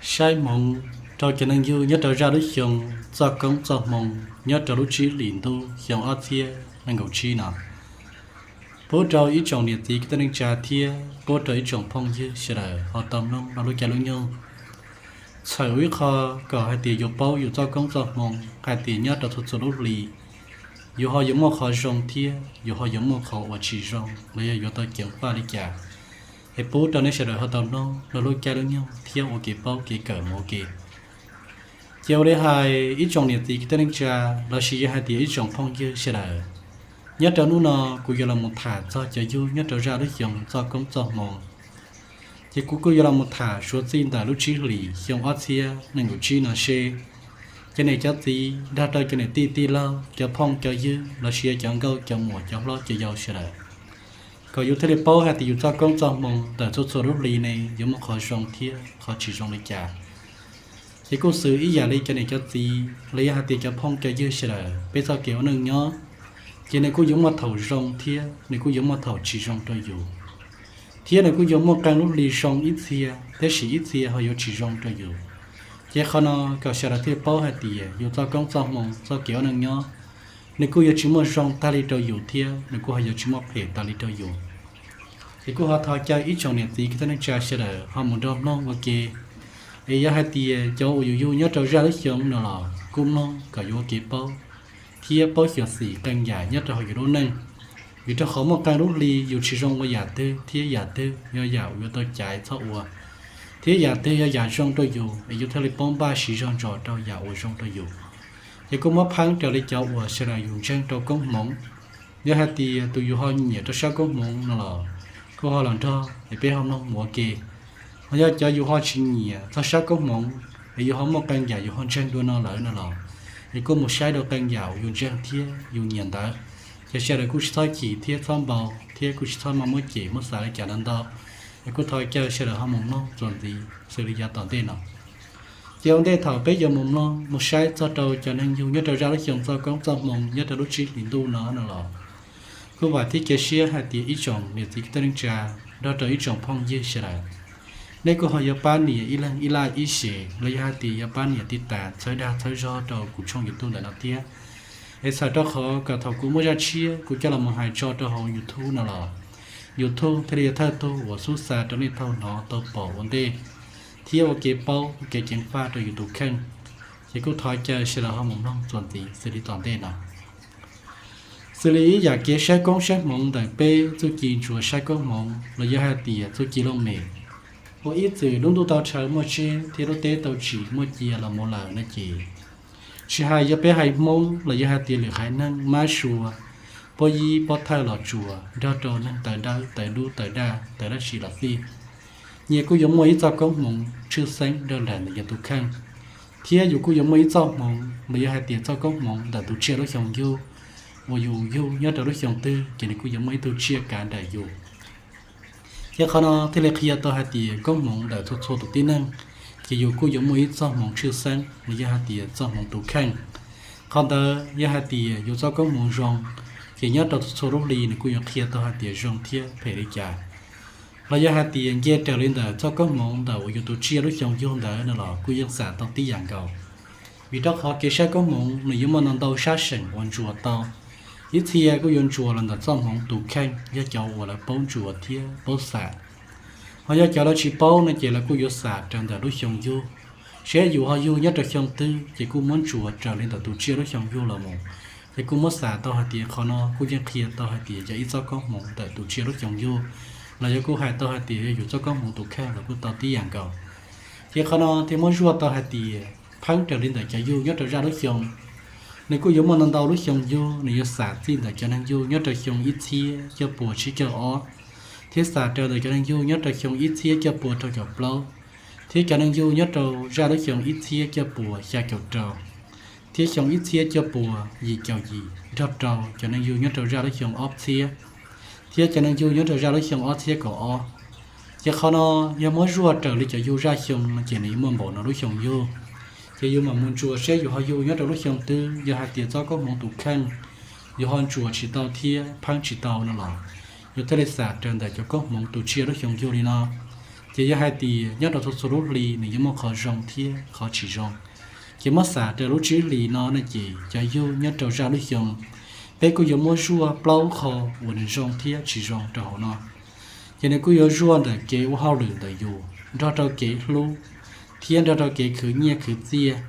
Saib hmoov rau cov neeg yug nyob rau zaj lub xyoo txoj koob txoj hmoo nyob rau lub tsib hlis ntuj xyoo ob txhiab nees nkaum tsib no. Pub rau ib tsoom niam txiv kwv tij neej tsa thiab pub rau ib tsoom phooj ywg sawv daws ho tau mloog rau lub caij lub nyoog. Txhawm ua ib qho kom hais tias yuav paub yus txoj koob txoj hmoo hais tias nyob rau txhua txhua lub hli, yus ho yuav muaj qhov zoo thiab yus ho yuav muaj qhov uas tsis zoo los yog yuav tau ceev faj li cas. Es pub rau nej sawv daws ho tau mloog rau lub caij lub nyoog thiab ua kev paub kev kawm mus ua ke. Ces ua li hais ib tsoom niam txiv kwv tij neej tsa lossis yog hais tias ib tsoom phooj ywg sawv daws, nyob rau hnub no kuv yuav los mus tham txog cov yug nyob rau zaj lub xyoo txoj koob txoj hmoo. Ces kuv kuj yuav los mus tham suav txij ntawm lub tsib hlis xyoo ob txhiab nees nkaum tsib no seb cov niam cov txiv nrog rau cov niam tij tij laug cov phooj cov ywg lossis cov nkauj cov muam cov hlob cov yau sawv daws, kom yus thiaj li paub hais tias yus txoj koob txoj hmoo ntawm txhua txhua lub hli ne yuav muaj qhov zoo thiab qhov tsis zoo li cas. Ces kuj xws ib yam li cov niam cov txiv los yog hais tias cov phooj cov ywg sawv daws peb txoj kev ua neej nyob, ces nws kuj yuav muaj thaum zoo thiab nws kuj yuav muaj thaum tsis zoo rau yus, thiab nws kuj yuav muaj qee lub hli zoo ib txhia, tab sis ib txhia ho yuav tsis zoo rau yus. Ces qhov no kom sawv daws thiaj paub hais tias yus txoj koob txoj hmoo txoj kev ua neej nyob, nws kuj yuav tsis muaj zoo tag li rau yus thiab nws kuj ho yuav tsis muaj phem tas li rau yus. Ces kuj ho thov caw ib tsoom niam txiv kwv tij neej tsa sawv daws ho mus nrog mloog ua ke. Es yog hais tias cov uas yus yug nyob rau zaj lub xyoo no los kuj mloog kom yus ua kev paub thiab paub xyuam xim qee yam nyob rau hauv yus lub neej. Vim rau qhov muaj qee lub hli yus tsis zoo ua yam twg thiab yam twg yog yam uas yuav tau caiv txhob ua, thiab yam twg yog yam zoo rau yus es yus thiaj li paub npaj siv zog ntsos rau yam uas zoo rau yus. Ces kuj muab pheeb raws li cov uas sawv daws yus ntseeg rau koob hmoov. Yog hais tias tus yus ho nyiam rau sab koob hmoov no los kuj ho los nrog es peb ho mloog mus ua ke. Ho yog cov yus ho tsis nyiam txog sab koob hmoov es yus ho muaj qee yam yus ho ntseeg dua no lawm no los, es kuj mus saib rau qee yam uas yus ntseeg thiab yus nyiam ntawd. Ces sawv daws kuj tsis txhob chim thiab txhob npau thiab kuj tsis txhob maj muab cem muab xav li cas ntau ntau. Es kuj thov caw sawv daws ho mus mloog txuas ntxiv xws li yav tom ntej no. Ces ua ntej thaum peb yuav mus mloog mus saib txog rau cov neeg yug nyob rau zaj lub xyoo txoj koob txoj hmoo nyob rau lub tsib hlis ntuj no no los, kuj vam thiab cia siab hais tias ib tsoom niam txiv kwv tij neej tsa nrog rau ib tsoom phooj ywg sawv daws, nej kuj ho yuav pab nias ib leeg ib like ib share los yog hais tias yuav pab nias tiv tas txhawb dag txhawb zog rau kuv tshooj YouTube ntawm no thiab. Es txhawm rau qhov kom thaum kuv muaj zaj tshiab kuv coj los mus hais tso rau hauv YouTube no los, YouTube thiaj li yog thawj tug uas xub xa rau nej tau hnov tau pom ua ntej thiab ua kev paub ua kev ceev faj rau yus tus kheej. Ces kuj thov caw sawv daws ho mus mloog txuas ntxiv xws li tom ntej no. Xws li ib yam kev saib koob saib hmoov ntawm peb txuj ci ntsuas saib koob hmoov los yog hais tias txuj ci looj mem, ua ib txwm lub ntuj tau rhawv muaj tseb thiab lub teb tau tsim muaj cia los mus lawm no ces, tsis hais yog peb haiv Hmoob los yog hais tias lwm haiv neeg mab sua, pob yib pob thawj los tsuas nrog rau neeg tawv dawb tawv dub tawv daj tawv dab tsi los xij, nyias kuj yuav muaj ib txoj koob hmoov tshwj xeeb nrog nraim ntawm yus tus kheej, thiab yus kuj yuav muaj ib txoj hmoov los yog hais tias txoj koob hmoov ntawm tus tsiaj lub xyoo yug, uas yus yug nyob rau lub xyoo twg ces nws kuj yuav muaj ib tug tsiaj kav nraim yus. Thiab qhov no thiaj li qhia tau hais tias koob hmoov ntawm txhua txhua tus tib neeg, ces yus kuj yuav muaj ib txoj hmoov tshwj xeeb los yog hais tias txoj hmoov tus kheej. Qhov ntawd yog hais tias yus txoj koob hmoov zoo, ces nyob rau txhua txhua lub hli nws kuj yuav qhia tau hais tias zoo thiab phem li cas. Los yog hais tias nce raws li ntawm txoj koob hmoov ntawm uas yus tus tsiaj lub xyoo yug ntawd no los kuj yeej xam tau tib yam nkaus. Vim rau qhov kev saib koob hmoov nws yuav muaj ntau ntau sab seem uas ntsuas tau. Ib txhia kuj yuav ntsuas los ntawm txoj hmoov tus kheej yog cov uas lawv paub ntsuas thiab paub xam. Ho yog cov lawv tsis paub no ces lawv kuj yuav xam raws ntawm lub xyoo yug, seb yus ho yug nyob rau xyoo twg ces kuj muab ntsuas raws li ntawm tus tsiaj lub xyoo yug los mus. Ces kuj muab xam tau hais tias qhov no kuj yeej qhia tau hais tias yog ib txoj koob hmoov ntawm tus tsiaj lub xyoo yug, los yog kuj hais tau hais tias yog yus txoj koob hmoov tus kheej los kuj tau tib yam nkaus. Ces qhov no thiaj muab zuaj tau hais tias pheeb raws li ntawm cov yug nyob rau zaj lub xyoo, nws kuj yuav muaj ntau ntau lub xyoo yug, nws yuav xam txij ntawm cov neeg yug nyob rau xyoo ib txhiab cuaj puas tsib caug ob, thiab xam raws ntawm cov neeg yug nyob rau xyoo ib txhiab cuaj puas rau caum plaub, thiab cov neeg yug nyob rau zaj lub xyoo ib txhiab cuaj puas xya caum rau, thiab xyoo ib txhiab cuaj puas yim caum yim nrog rau cov neeg yug nyob rau zaj lub xyoo ob txhiab, thiab cov neeg yug nyob rau zaj lub xyoo ob txhiab kaum ob. Ces qhov no yog muab zuaj raws li cov yug zaj xyoo no ces nws yuav muaj npaum no lub xyoo yug. Ces yus mam mus ntsuas seb yus ho yug nyob rau lub xyoo twg, yog hais tias txoj koob hmoov tus kheej yus ho ntsuas tsis tau thiab pheeb tsis tau no los, yus thiaj li xam raws ntawm cov koob hmoov tus tsiaj lub xyoo yug li no. Ces yog hais tias nyob rau txhua txhua lub hli nws yuav muaj qhov zoo thiab qhov tsis zoo. Ces muab xam rau lub tsib hlis no no ces cov yug nyob rau zaj lub xyoo, peb kuj yuav muab zuaj plaub qho uas nws zoo thiab tsis zoo rau hauv no. Ces nws kuj yuav zuaj ntawm kev ua hauj lwm ntawm yus, nrog rau kev hlub, thiab nrog rau kev khwv nyiaj khwv txiaj,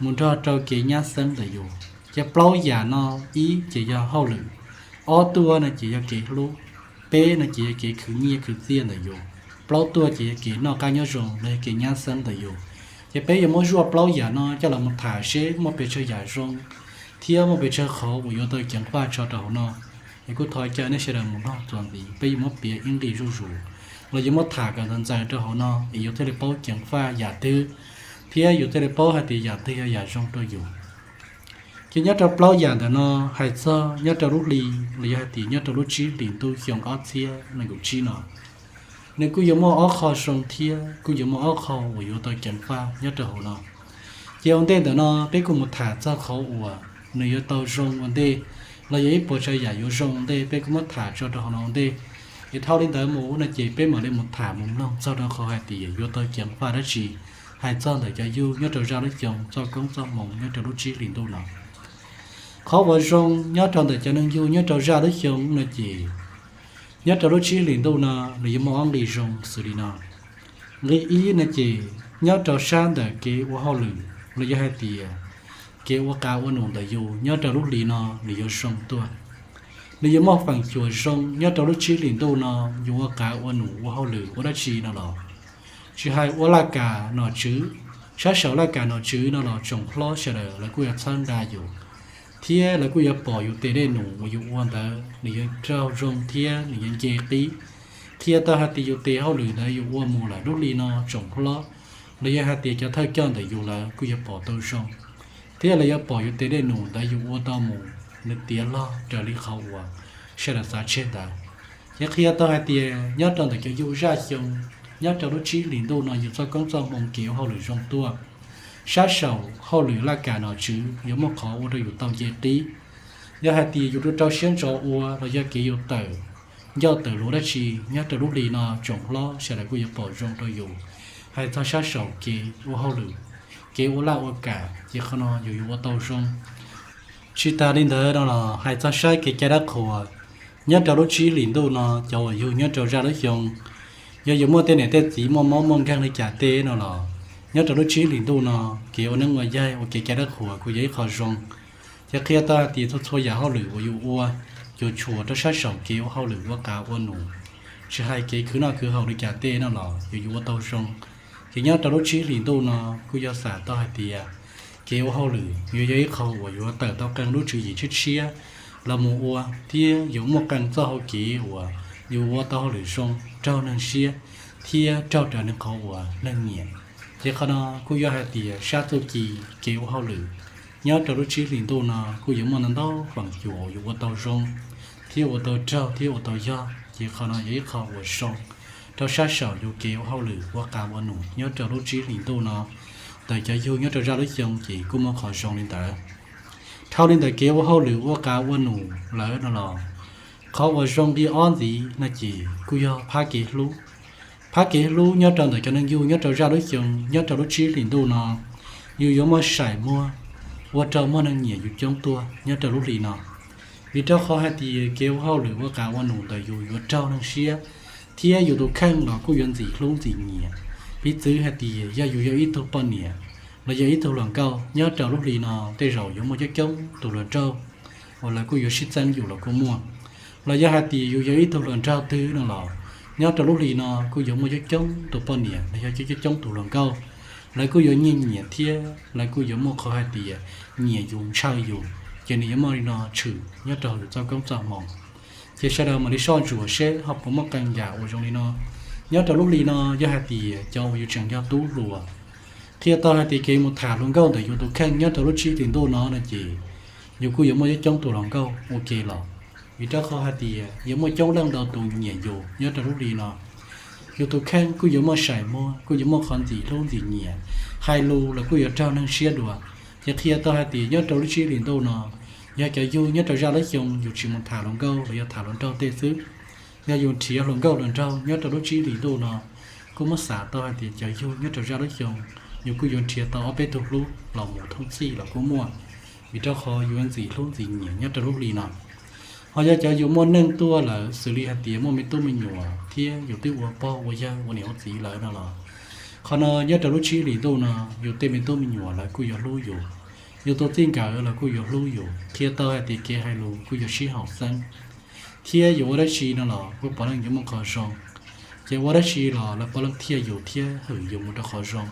mus nrog rau kev nyab xeeb ntawm yus. Ces plaub yam no, ib ces yog hauj lwm, ob tuaj no ces yog kev hlub, peb no ces yog kev khwv nyiaj khwv txiaj ntawm yus, plaub tuaj ces yog kev noj qab nyob zoo los yog kev nyab xeeb ntawm yus. Ces peb yuav muab zuaj plaub yam no coj los mus tham seb muaj pes tsawg yam zoo thiab muaj pes tsawg qhov uas yuav tau ceev faj tso rau hauv no. Es kuj thov caw nej sawv daws mus mloog txuas ntxiv, peb yuav muab piav ib nqis zuj zus los yuav muab tham kom ntxaws ntxaws rau hauv no es yus thiaj li paub ceev faj yam twg thiab yus thiaj li paub hais tias yam twg yog yam zoo rau yus. Ces nyob rau plaub yam ntawm no, hais txog nyob rau lub hli los yog hais tias nyob rau lub tsib hlis ntuj xyoo ob txhiab nees nkaum tsib no, nws kuj yuav muaj ob qho zoo thiab kuj yuav muaj ob qho uas yuav tau ceev faj nyob rau hauv no. Ces ua ntej ntawm no peb kuj mus tham txog qhov uas nws yuav tau zoo ua ntej los yog ib puas tsav yam yuav zoo ua ntej peb kuj muab tham tso rau hauv no ua ntej. Es dhau li ntawd mus no ces peb mam li mus tham mus mloog txog rau qhov hais tias yuav tau ceev faj dab tsi hais txog ntawm cov yug nyob rau zaj lub xyoo, txoj koob txoj hmoo nyob rau lub tsib hlis ntuj no. Qhov uas zoo nyob rau ntawm cov neeg yug nyob rau zaj lub xyoo no ces nyob rau lub tsib hlis ntuj no nws yuav muaj ob nqi zoo xws li no. Nqi ib no ces nyob rau sab ntawm kev ua hauj lwm los yog hais tias kev ua qav ua num ntawm yus nyob rau lub hli no nws yuav zoo tuaj. Nws yuav muaj feem xyuam zoo nyob rau lub tsib hlis ntuj no, yus ua qav ua num ua hauj lwm ua dab tsi no los, tsis hais ua laj kam nom tswv, sab saum laj kam nom tswv no los tsoom hlob sawv daws lawv kuj yuav txhawb nqa yus, thiab lawv kuj yuav pom yus tes dej num uas yus ua ntawd nws yuav raug zoo thiab nws yuav nce qib. Qhia tau hais tias yus tes hauj lwm ntawd yus ua mus lawm lub hli no tsoom hlob los yog hais tias cov thawj coj ntawm yus lawv kuj yuav pom tau zoo, thiab lawv yuav pom yus tes dej num ntawd yus ua tau mus nws tiav log raws li qhov uas sawv daws xav tseg ntawd. Ces qhia tau hais tias nyob rau ntawm cov yug zaj xyoo, nyob rau lub tsib hlis ntuj no yus txoj koob txoj hmoo kev ua hauj lwm zoo tuaj, sab saum hauj lwm laj kam nom tswv yuav muaj qhov ua rau yus tau nce qib. Yog hais tias yus rau rau siab ntso ua los yog kev yus tawm ncauj tawm lus dab tsi nyob rau lub hli no tsoom hlob sawv daws kuj yuav pom zoo rau yus. Hais txog sab saum kev ua hauj lwm, kev ua laj ua kam ces qhov no yus yuav ua tau zoo. Tsis tas li ntawd no los hais txog saib kev cai dab qhuas, nyob rau lub tsib hlis ntuj no cov uas yug nyob rau zaj lub xyoo, yog yus muaj tej niam tej txiv muaj mob muaj nkeeg li cas tej no los, nyob rau lub tsib hlis ntuj no kev ua neeb ua yaig ua kev cai dab qhuas kuj yog ib qho zoo. Ces qhia tau hais tias txhua txhua yam hauj lwm uas yus ua, yus tshuam rau sab saum kev ua hauj lwm ua qav ua num, tsis hais kev khwv noj khwv haus li cas tej no los yus yuav ua tau zoo. Ces nyob rau lub tsib hlis ntuj no kuj yog xam tau hais tias kev ua hauj lwm yuav yog ib qho uas yuav tawm tau qee lub tswv yim tshiab tshiab los mus ua, thiab yuav muaj qee txoj hau kev uas yus ua tau hauj lwm zoo, raug neeg siab, thiab raug raws nws qhov uas neeg nyiam. Ces qhov no kuj yog hais tias sab txuj ci kev ua hauj lwm nyob rau lub tsib hlis ntuj no kuj yuav muaj ntau ntau feem xyuam uas yus ua tau zoo, thiab ua tau raug thiab ua tau yog. Ces qhov no yog ib qho uas zoo rau sab saum yus kev ua hauj lwm ua qav ua num nyob rau lub tsib hlis ntuj no. Ntawm cov yug nyob rau zaj lub xyoo ces kuj muaj qhov zoo li ntawd. Dhau li ntawm kev ua hauj lwm ua qav ua num lawm no los, qhov uas zoo nqi ob ntxiv no ces kuj yog phab kev hlub. Phab kev hlub nyob rau ntawm cov neeg yug nyob rau zaj lub xyoo, nyob rau lub tsib hlis ntuj no, yus yuav muaj saim muag, ua rau muaj neeg nyiam yus coob tuaj nyob rau lub hli no. Vim rau qhov hais tias kev ua hauj lwm ua qav ua num ntawm yus yuav raug neeg siab, thiab yus tus kheej los kuj yuav ntxim hlub ntxim nyiam. Piv txwv hais tias yog yus yog ib tug poj niam los yog ib tug hluas nkauj nyob rau lub hli no, tej zaum yuav muaj coob coob tus hluas nraug uas lawv kuj yuav sib txeeb yus los kuj muaj. Los yog hais tias yus yog ib tug hluas nraug twg no los, nyob rau lub hli no kuj yuav muaj coob coob tus poj niam los yog coob coob tus hluas nkauj, lawv kuj yuav nyiag nyiam thiab lawv kuj yuav muaj qhov hais tias nyiam yus ntshaw yus. Ces nws yuav muaj li no tshwm nyob rau hauv yus txoj koob txoj hmoo. Ces sawv daws mam li soj ntsuam seb ho puas muaj qee yam uas zoo li no. Nyob rau lub hli no yog hais tias cov uas yus tseem yog tub hluas, qhia tau hais tias kev mus tham hluas nkauj ntawm yus tus kheej nyob rau lub tsib hlis ntuj no no ces yus kuj yuav muaj coob coob tus hluas nkauj ua ke los. Vim rau qhov hais tias yuav muaj coob leej ntau tus nyiam yus nyob rau lub hli no. Yus tus kheej kuj yuav muaj saim muag, kuj yuav muaj qhov ntxim hlub ntxim nyiam, hais lus los kuj yuav raug neeg siab dua. Ces qhia tau hais tias nyob rau lub tsib hlis ntuj no, yog cov yug nyob rau zaj lub xyoo yus tsis mus tham hluas nkauj los yog tham hluas nraug tej xwb. Yog yus nrhiav hluas nkauj hluas nraug nyob rau lub tsib hlis ntuj no, kuj muab xav tau hais tias cov yug nyob rau zaj lub xyoo yus kuj yuav nrhiav tau ob peb tug hlub los mus thooj txhij los kuj muaj, vim rau qhov yuav ntxim hlub ntxim nyiam nyob rau lub hli no. Ho yog cov yus muaj neej tuaj lawm xws li hais tias muaj me tub me nyuam thiab yus twb ua pog ua yawg ua niam ua txiv lawm no los, qhov no nyob rau lub tsib hlis ntuj no yus tej me tub me nyuam lawv kuj yuav hlub yus, yus tus txij nkawm los kuj yuav hlub yus, qhia tau hais tias kev hais lus kuj yuav sib haum xeeb, thiab yus ua dab tsi no los kuj puav leej yuav muaj qhov zoo. Ces ua dab tsi los lawv puav leej thiaj yus thiab hwm yus mus rau qhov zoo.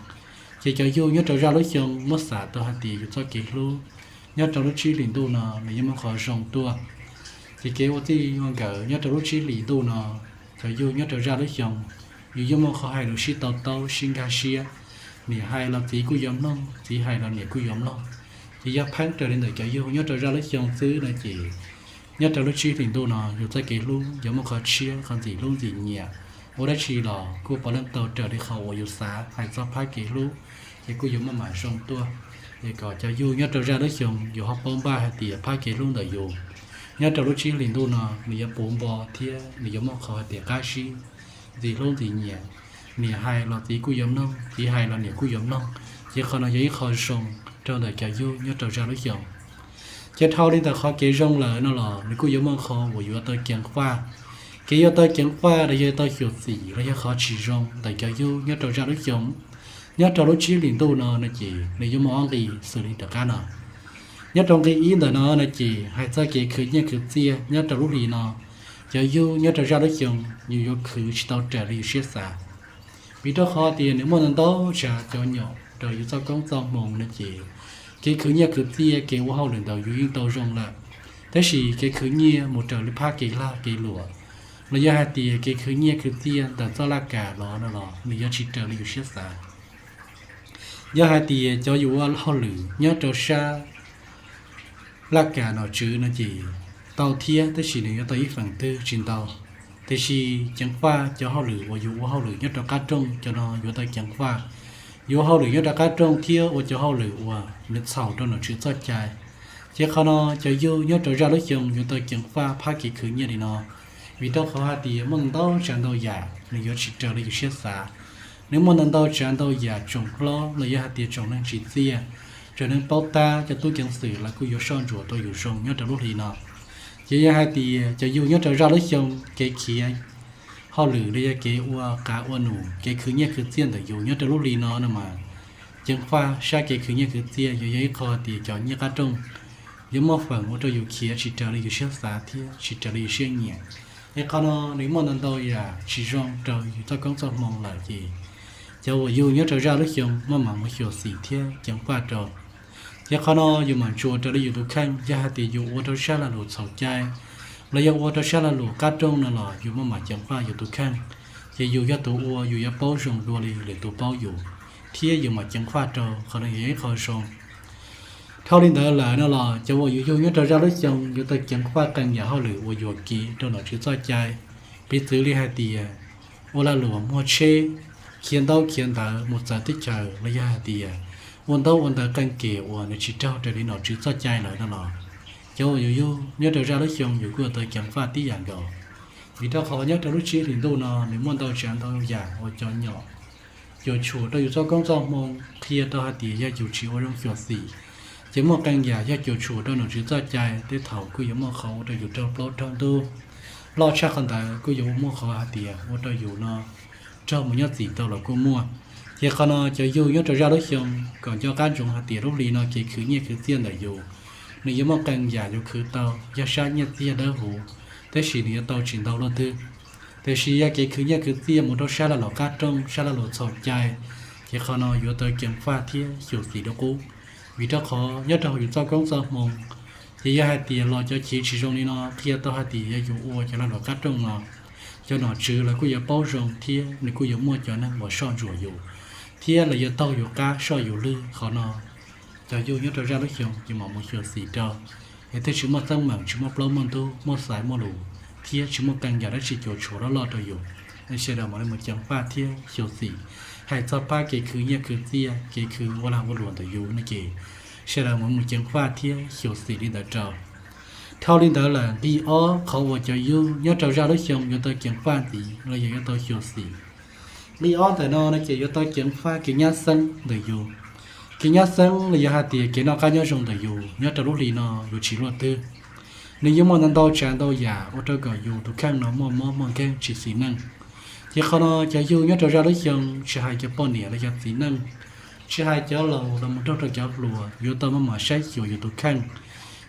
Ces cov yug nyob rau zaj lub xyoo muab xav tau hais tias yus txoj kev hlub nyob rau lub tsib hlis ntuj no nws yeej muaj qhov zoo tuaj. Ces kev ua txij ua nkawm nyob rau lub tsib hlis ntuj no, cov yug nyob rau zaj lub xyoo, yus yeej muaj qhov hais lus sib tau taub sib nkag siab. Niam hais los txiv kuj yuav mloog, txiv hais los niam kuj yuav mloog. Ces yog pheeb raws li ntawm cov yug nyob rau zaj lub xyoo xwb no ces nyob rau lub tsib hlis ntuj no yus txoj kev hlub yuav muaj qhov tshiab qhov ntxim hlub ntxim nyiam. Ua dab tsi los kuj puav leej tau raws li qhov uas yus xav, hais txog phab kev hlub ces kuj yuav muaj mam zoo tuaj. Es kom cov yug nyob rau zaj lub xyoo yus ho paub npaj hais tias phab kev hlub ntawm yus nyob rau lub tsib hlis ntuj no nws yuav puv npo thiab nws yuav muaj qhov hais tias qab zib, ntxim hlub ntxim nyiam. Niam hais los txiv kuj yuav mloog, txiv hais los niam kuj yuav mloog. Ces qhov no yog ib qho zoo rau ntawm cov yug nyob rau zaj lub xyoo. Ces dhau li ntawm qhov kev zoo lawm no los nws kuj yuav muaj qhov uas yuav tau ceev faj. Kev yuav tau ceev faj los yog tau xyuam xim los yog qhov tsis zoo ntawm cov yug nyob rau zaj lub xyoo nyob rau lub tsib hlis ntuj no no ces nws yuav muaj ob nqi xws li rov qab no. Nyob rau nqi ib ntawm no no ces hais txog kev khwv nyiaj khwv txiaj nyob rau lub hli no, cov yug nyob rau zaj lub xyoo yus yuav khwv tsis tau raws li yus siab xav. Vim rau qhov tias nws muaj ntau ntau tsav cov nyom rau yus txoj koob txoj hmoo no ces kev khwv nyiaj khwv txiaj kev ua hauj lwm ntawd yus yeej tau zoo lawm. Tab sis kev khwv nyiaj mus raws li phab kev lag kev luam los yog hais tias kev khwv nyiaj khwv txiaj ntawm txoj laj kam los no los nws yuav tsis raws li yus siab xav. Yog hais tias cov yus ua hauj lwm nyob rau sab laj kam nom tswv no ces tau thiab, tab sis nws yuav tau ib feem twg tsis ntau. Tiam sis ceev faj cov hauj lwm uas yus ua hauj lwm nyob rau qab rooj cov no yuav tau ceev faj. Yus ua hauj lwm nyob rau qab rooj thiab ua cov hauj lwm uas nws txhaum rau nom tswv txoj cai. Ces qhov no cov yug nyob rau zaj lub xyoo yuav tau ceev faj phab kev khwv nyiaj li no. Vim rau qhov hais tias muaj ntau tsav ntau yam nws yuav tsis raws li yus siab xav. Nws muaj ntau ntau tsav ntau yam tsoom hlob los yog hais tias tsoom neeg tsim txiaj, tsoom neeg paub tab, cov tub ceev xwm lawv kuj yuav soj ntsuam rau yus zoo nyob rau lub hli no. Ces yog hais tias cov yug nyob rau zaj lub xyoo kev khiav hauj lwm los yog kev ua qav ua num, kev khwv nyiaj khwv txiaj ntawm yus nyob rau lub hli no no mas, ceev faj sab kev khwv nyiaj khwv txiaj yuav yog ib qho tias cov nyiaj qab rooj yuav muaj feem ua rau yus khiav tsis raws li yus siab xav thiab tsis raws li yus siab nyiam. Es qhov no nws muaj ntau ntau yam tsis zoo rau yus txoj koob txoj hmoo lawm ces cov uas yug nyob rau zaj lub xyoo maj mam mus xyuam xim thiab ceev faj rau. Ces qhov no yus mam ntsuas raws li yus tus kheej, yog hais tias yus ua rau sab lag luam txhaum cai los yog ua rau sab lag luam qab rooj no los yus maj mam ceev faj yus tus kheej. Ces yus yog tus ua yus yuav paub zoo dua li lwm tus paub yus, thiab yus mam ceev faj rau, qhov no yog ib qho zoo. Dhau li ntawd lawm no los cov uas yus yug nyob rau zaj lub xyoo yuav tau ceev faj qee yam hauj lwm uas yuam kev rau nom tswv txoj cai, piv txwv li hais tias ua lag luam muag tsheb, khiav ntaub khiav ntawv mus txawv teb chaws los yog hais tias ua ntaub ua ntawv qee kem uas nws tsis raug raws li nom tswv txoj cai lawm no los, cov uas yus yug nyob rau zaj lub xyoo yus kuj yuav tau ceev faj tib yam nkaus. Vim rau qhov nyob rau lub tsib hlis ntuj no nws muaj ntau tsav ntau yam uas cov nyom cuam tshuam rau yus txoj koob txoj hmoo, qhia rau hais tias yog yus tsis ua zoo xyuam xim, ces muaj qee yam yog cuam tshuam rau nom tswv txoj cai tej thaum kuj yuav muaj qhov ua rau yus raug plaub raug ntug. Loj tshaj qhov ntawd kuj yuav muaj qhov hais tias ua rau yus no raug mus nyob txim tau los kuj muaj. Ces qhov no cov yug nyob rau zaj lub xyoo kom nco qab ntsoov hais tias lub hli no kev khwv nyiaj khwv txiaj ntawm yus, nws yuav muaj qee yam yus khwv tau yog sab nyiaj txiag dawb huv, tab sis nws yuav tau tsis ntau luaj twg. Tiam sis yog kev khwv nyiaj khwv txiaj mus rau sab lag luam qab rooj, sab lag luam txhaum cai, ces qhov no yuav tau ceev faj thiab xyuam xim dua qub. Vim rau qhov nyob rau hauv yus txoj koob txoj hmoo, ces yog hais tias los cov chiv tsis zoo li no qhia tau hais tias yog yus ua cov lag luam qab rooj no, cov nom tswv lawv kuj yuav paub zoo thiab nws kuj yuav muaj cov neeg uas soj ntsuam yus thiab lawv yuav taug yus qab soj yus lwg. Qhov no cov yug nyob rau zaj lub xyoo yus mam mus xyuam xim rau, es thiaj tsis muaj teeb meem, tsis muaj plaub muaj ntug, muaj xaiv muaj lus, thiab tsis muaj qee yam dab tsi cuam tshuam loj loj rau yus. Sawv daws mam li mus ceev faj thiab xyuam xim. Hais txog pab kev khwv nyiaj khwv txiaj, kev khwv ua lag ua luam ntawm yus no ces sawv daws mam mus ceev faj thiab xyuam xim li ntawd rau. Dhau li ntawd lawm, nqi ob, qhov uas cov yug nyob rau zaj lub xyoo yuav tau ceev faj ntxiv los yog yuav tau xyuam xim Li ob ntawm no no ces yuav tau ceev faj kev nyab xeeb ntawm yus. Kev nyab xeeb los yog hais tias kev noj qab nyob zoo ntawm yus nyob rau lub hli no yuav tsis luaj twg. Nws yuav muaj ntau ntau tsav ntau yam ua rau kom yus tus kheej no muaj mob muaj nkeeg tsis xis neej. Ces qhov no cov yug nyob rau zaj lub xyoo, tsis hais cov poj niam los yog txiv neej, tsis hais cov laus los mus rau rau cov hluas, yuav tau maj mam saib xyuas yus tus kheej.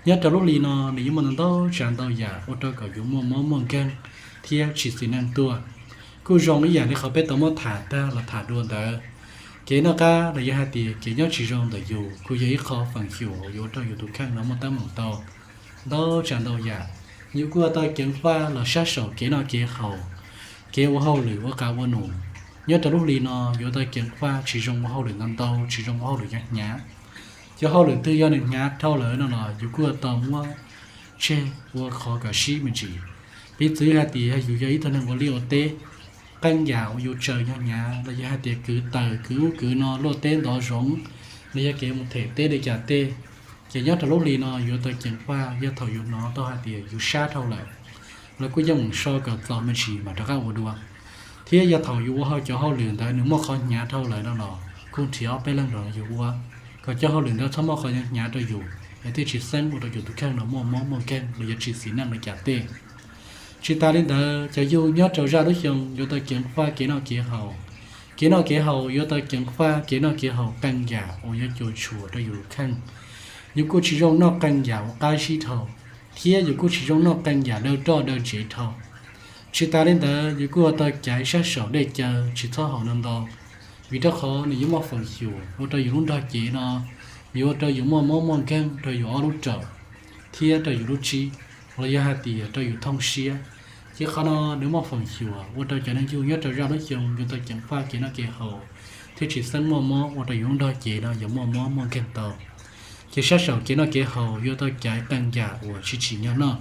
Nyob rau lub hli no nws yuav muaj ntau ntau tsav ntau yam ua rau kom yus muaj mob muaj nkeeg thiab tsis xis neej tuaj. Kuj zoo ib yam li qhov peb tau muab tham tag los tham dua ntawd, kev noj qab los yog hais tias kev nyob tsis zoo ntawm yus kuj yog ib qho feem xyuam yuav ua rau yus tus kheej no muaj teeb meem tau ntau tsav ntau yam. Yus kuj yuav tau ceev faj los sab saum kev noj kev haus, kev ua hauj lwm ua qab ua num. Nyob rau lub hli no yuav tau ceev faj tsis zoo ua hauj lwm ntau ntau, tsis zoo ua hauj lwm hnyav hnyav. Cov hauj lwm twg yog nws hnyav dhau lawm no los yus kuj yuav tau muab tseg ua qhov kom sib me ntsis. Piv txwv hais tias yog yus yog ib tug neeg ua liaj ua teb, qee yam uas yus tsaws hnyav hnyav los yog hais tias kwv taws kwv ub kwv no luaj teb ntov zoov, los yog kev mus them teb li cas tej, ces nyob rau lub hli no yuav tau ceev faj yog thaum yus hnov tau hais tias yus sab dhau lawm, los kuj yeej mus so kom txaus me ntsis mam rov qab ua dua. Thiab yog thaum yus ua hauj cov hauj lwm ntawd nws muaj qhov hnyav dhau lawm no los kuj nrhiav ob peb leeg los yus ua, kom cov hauj lwm ntawd txhob muaj qhov hnyav hnyav rau yus, es thiaj tsis xeeb ua rau yus tus kheej no muaj mob muaj nkeeg los yog tsis xis neej li cas tej. Tsis tas li ntawd, cov yug nyob rau zaj lub xyoo yuav tau ceev faj kev noj kev haus. Kev noj kev haus yuav tau ceev faj kev noj kev haus qee yam uas yuav cuam tshuam rau yus tus kheej. Yus kuj tsis zoo noj qee yam uas qab zib dhau, thiab yus kuj tsis zoo noj qee yam daw roj daw ntsev dhau. Tsis tas li ntawd, yus kuj yuav tau caiv sab saum dej cawv tsis txhob haus ntau ntau, vim rau qhov nws yuav muaj feem xyuam ua rau yus lub nrog cev no, yuav ua rau yus muaj mob muaj nkeeg rau yus ob lub raum thiab rau yus lub tsib, los yog hais tias rau yus thooj siab. Ces qhov no nws muaj feem xyuam ua rau cov neeg yug nyob rau zaj lub xyoo yuav tau ceev faj kev noj kev haus, thiab tsis xeeb muaj mob ua rau yus lub nrog cev no yuav muaj mob muaj nkeeg tau. Ces sab saum kev noj kev haus yuav tau caiv qee yam uas tsis tsim nyog noj,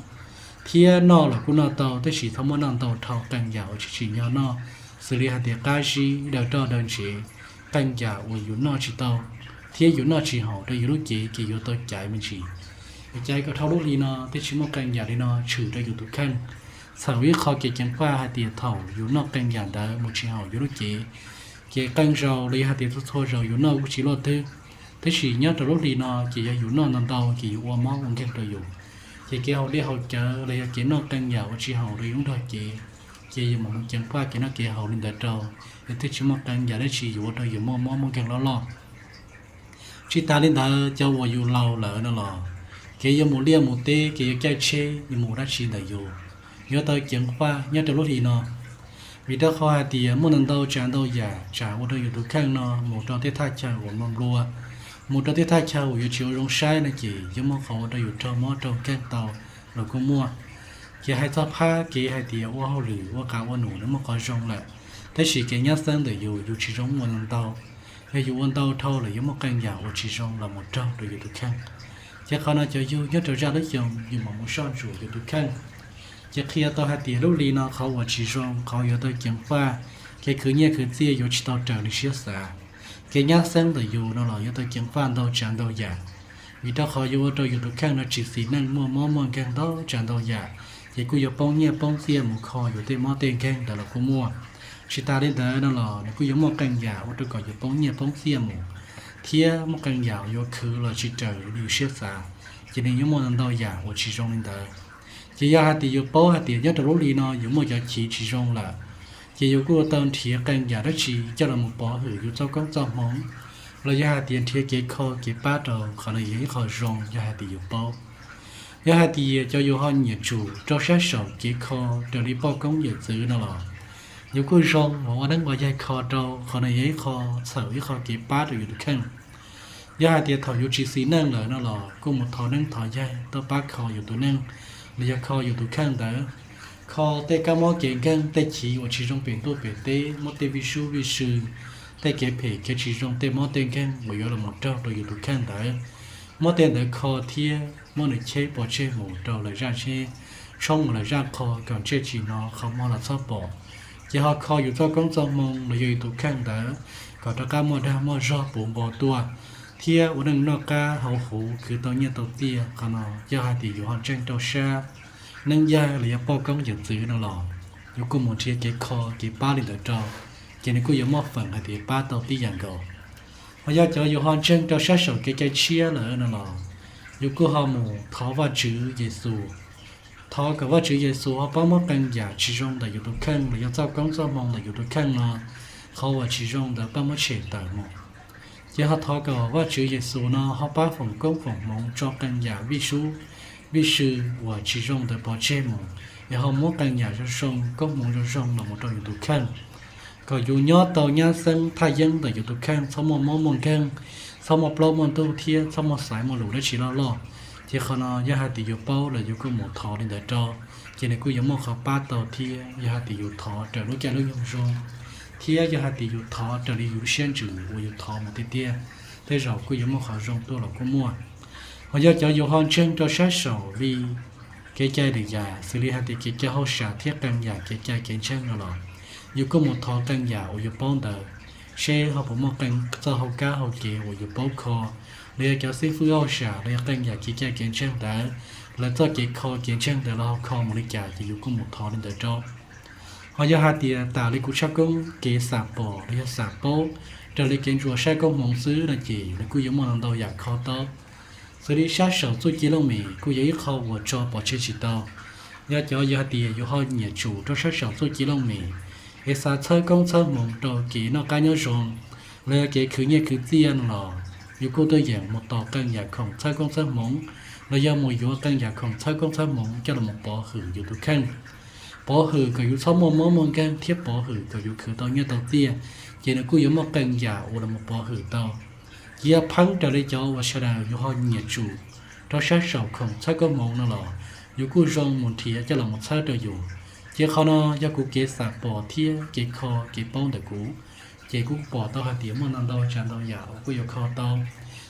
thiab noj los kuj noj tau tab sis txhob muab noj ntau dhau qee yam uas tsis tsim nyog noj, xws li hais tias qab zib, daw roj daw ntsev, qee yam uas yus noj tsis tau thiab yus noj tsis haum rau yus lub cev ces yuav tau caiv me ntsis. Caiv kom dhau lub hli no thiaj tsis muaj qee yam li no tshwm rau yus tus kheej. Txhawm ib qho kev ceev faj hais tias thaum yus noj qee yam ntawd mus tsis haum yus lub cev, ces qee zaus los yog hais tias txhua txhua zaus yus noj kuj tsis luaj twg. Tab sis nyob rau lub hli no ces yog yus noj ntau ntau ces yus ua mob ua nkeeg rau yus. Ces kev haus dej haus cawv los yog kev noj qee yam uas tsis haum rau yus lub nrog cev, ces yus mam mus ceev faj kev noj kev haus li ntawd rau, es thiaj tsis muaj qee yam dab tsi yuav ua rau yus muaj mob muaj nkeeg loj loj. Tsis tas li ntawd, cov uas yus laus lawm no los, kev yuav mus liaj mus teb, kev yuav caij tsheb, yuav mus ua dab tsi ntawm yus, yuav tau ceev faj nyob rau lub hli no. Vim rau qhov hais tias muaj ntau ntau tsav ntau yam tsam ua rau yus tus kheej no mus rau tej thaj chaw uas nplua nplua, mus rau tej thaj chaw uas yuav tsis ua zoo saib no ces yuav muaj qhov ua rau yus raug mob raug nkeeg tau los kuj muaj. Ces hais txog phab kev hais tias ua hauj lwm ua qab ua num nws muaj qhov zoo lawm, tab sis kev nyab xeeb ntawm yus, yus tsis zoo ua ntau ntau. Yog yus ua ntau dhau lawm yuav muaj qee yam uas tsis zoo los mus raug rau yus tus kheej. Ces qhov no cov yug nyob rau zaj lub xyoo yus mam mus soj ntsuam yus tus kheej. Ces qhia tau hais tias lub hli no qhov uas tsis zoo, qhov yuav tau ceev faj, kev khwv nyiaj khwv txiaj yuav tsis tau raws li siab xav. Kev nyab xeeb ntawm yus no los yuav tau ceev faj ntau tsav ntau yam, vim rau qhov yuav ua rau yus tus kheej no tsis xis neej, muaj mob muaj nkeeg ntau tsav ntau yam, ces kuj yuav poob nyiaj poob txiaj mus kho yus tej mob tej nkeeg ntawd los kuj muaj. Tsis tas li ntawd no los nws kuj yuav muaj qee yam ua rau kom yus poob nyiaj poob txiaj mus, thiab muaj qee yam yuav khwv los tsis raws li yus siab xav, ces nws yuav muaj ntau yam uas tsis zoo li ntawd. Ces yog hais tias yus paub hais tias nyob rau lub hli no yus muaj cov chiv tsis zoo lawm, ces yus kuj yuav tau nrhiav qee yam dab tsi coj los mus pov hwm yus txoj koob txoj hmoov, los yog hais tias nrhiav kev kho kev pab rau, qhov no yog ib qho zoo yog hais tias yus paub. Yog hais tias cov yus ho nyiam tsum rau sab saum kev kho raws li poj koob yawm txwv no los, yus kuj zoo uas ua neeb ua yaig kho rau, qhov no yog ib qho txhawm ib qho kev pab rau yus tus kheej. Yog hais tias thaum yus tsis xis neej lawm no los kuj mus thov neeb thov yaig tuaj pab kho yus tus neeg, los yog kho yus tus kheej ntawd. Kho tej kab mob kev nkeeg, tej chiv uas tsis zoo pem ntuj pem teb, muab tej vij sub vij sw, tej kev phem kev tsis zoo, tej mob tej nkeeg uas yuav los mus raug rau yus tus kheej ntawd, muab tej ntawd kho thiab muab nws cheb pov tseg mus rau lawm zaj tsheb, tshoob mus lawm zaj qho kom ntsej tsis hnov, qhov muag los txhob pom. Ces ho kho yus txoj koob txoj hmoo los yog yus tus kheej ntawd kom rov qab muaj dag muaj zog puv npo tuaj, thiab ua neej noj qab haus huv khwv tau nyiaj tau txiaj. Qhov no yog hais tias yus ho ntseeg rau sab neeb yaig los yog poj koob yawm txwv no los, yus kuj mus nrhiav kev kho kev pab li ntawd rau, ces nws kuj yuav muaj feem hais tias pab tau tib yam nkaus. Ho yog cov yus ho ntseeg rau sab saum kev cai tshiab lawm no los, yus kuj ho mus thov Vajtswv Yexus. Thov kom Vajtswv Yexus ho pab muab qee yam tsis zoo ntawm yus tus kheej los yog txoj koob txoj hmoo ntawm yus tus kheej no, qhov uas tsis zoo ntawd pab muab tshem tawm mus. Ces ho thov kom Vajtswv Yexus no ho pab foom koob foom hmoov tso qee yam vij sub vij sw uas tsis zoo ntawd pov tseg mus, es ho muab qee yam zoo zoo koob hmoov zoo zoo los mus rau yus tus kheej, kom yus nyob tau nyab xeeb thaj yeeb ntawm yus tus kheej, txhob muaj mob muaj nkeeg, txhob muaj plaub muaj ntug thiab txhob muaj xaiv muaj lus dab tsi loj loj. Ces qhov no yog hais tias yus paub los yus kuj mus thov li ntawd rau, ces nws kuj yuav muaj qhov pab tau thiab. Yog hais tias yus thov raws lub caij lub nyoog zoo, thiab yog hais tias yus thov raws li yus lub siab ntsws uas yus thov mus tiag tiag, tej zaum kuj yuav muaj qhov zoo tuaj los kuj muaj. Ho yog cov yus ho ntseeg rau sab saum li kev cai lwm yam xws li hais tias kev cai hauj sam thiab qee yam kev cai kev ntseeg no los, yus kuj mus thov qee yam uas yus paub ntawd, seb ho puas muaj qee txoj hauj kab hauj kev uas yus paub kho, los yog cov xib fwb hauj sam los yog qee yam kev cai kev ntseeg ntawd, lawv txoj kev kho kev ntseeg ntawd lawv ho kho mus li cas ces yus kuj mus thov li ntawd rau. Ho yog hais tias tas li kuv tshaj koob kev xam pom los yog xam paub raws li kev ntsuas saib koob hmoov xwb no ces nws kuj yuav muaj ntau yam kho tau. Xws li sab saum txuj ci looj mem kuj yog ib qho uas tso pov tseg tsis tau. Yog cov yog hais tias yus ho nyiam tsum rau sab saum txuj ci looj mem, es xav txhawb koob txhawb hmoov rau kev noj qab nyob zoo, los yog kev khwv nyiaj khwv txiaj no los, yus kuj tuaj yeem mus tos qee yam khoom txhawb koob txhawb hmoov, los yog mus yuav qee yam khoom txhawb koob txhawb hmoov coj los mus pov hwm yus tus kheej, pov hwm kom yus txhob muaj mob muaj nkeeg thiab pov hwm kom yus khwv tau nyiaj tau txiaj, ces nws kuj yuav muaj qee yam uas los mus pov hwm tau. Ces yog pheeb raws li cov uas sawv daws yus ho nyiam tsum rau sab saum khoom txhawb koob hmoov no los, yus kuj zoo mus nrhiav coj los mus txhawb rau yus. Ces qhov no yog kuv kev xam pom thiab kev kho kev paub ntawm kuv, ces kuv pom tau hais tias muaj ntau ntau tsav ntau yam uas kuj yuav kho tau.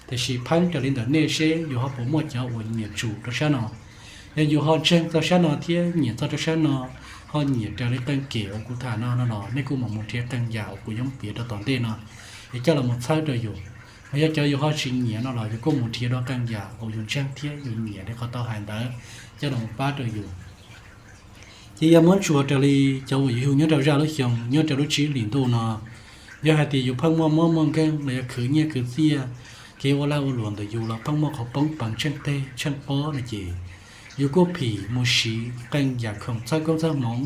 Tiam sis pheeb raws li ntawm nej seb yus ho puas muaj cov uas nyiam tsum rau sab no. Yog yus ho ntseeg txog sab no thiab nyiam txog rau sab no, ho nyiam raws li qee kem uas kuv tham no no los nej kuj mam mus nrhiav qee yam uas kuv yuav piav rau tom ntej no, es coj los mus txhawb rau yus. Ho yog cov yus ho tsis nyiam no los yus kuj mus nrhiav dua qee yam uas yus ntseeg thiab yus nyiam li qhov tau hais ntawd coj los mus pab rau yus. Ces yog muab ntsuas raws li cov uas yus yug nyob rau zaj lub xyoo nyob rau lub tsib hlis ntuj no, yog hais tias yus pheej muaj mob muaj nkeeg los yog khwv nyiaj khwv txiaj, kev ua lag ua luam ntawm yus los pheej muaj qhov poob peev tsheej teg tsheej pob no ces, yus kuj phim mus siv qee yam khoom txhawb koob txhawb hmoov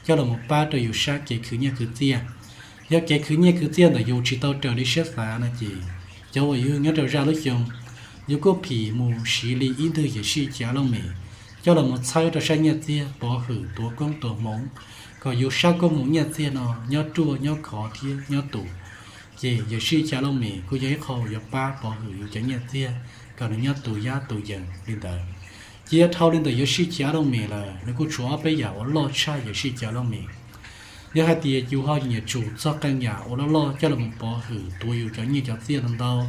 coj los mus pab rau yus sab kev khwv nyiaj khwv txiaj. Yog kev khwv nyiaj khwv txiaj ntawm yus tsis tau raws li siab xav no ces, cov uas yug nyob rau zaj lub xyoo, yus kuj phim mus siv li ib ntwg yawm sij chav looj mem coj los mus txhawb rau sab nyiaj txiag pov hwm tuav koob tuav hmoov, kom yus sab koob hmoov nyiaj txiag no nyob ruaj nyob khov thiab nyob tus. Ces yawm sij chav looj mem kuj yog ib qho yuav pab pov hwm yus cov nyiaj txiag kom nws nyob tus yab tus yees li ntawd. Ces yog dhau li ntawm yawm sij chav looj mem lawm nws kuj tshuav ob peb yam uas loj tshaj yawm sij chav looj mem. Yog hais tias yus ho nyiam tsum txog qee yam uas loj loj coj los mus pov hwm tuav yus cov nyiaj cov txiaj ntau ntau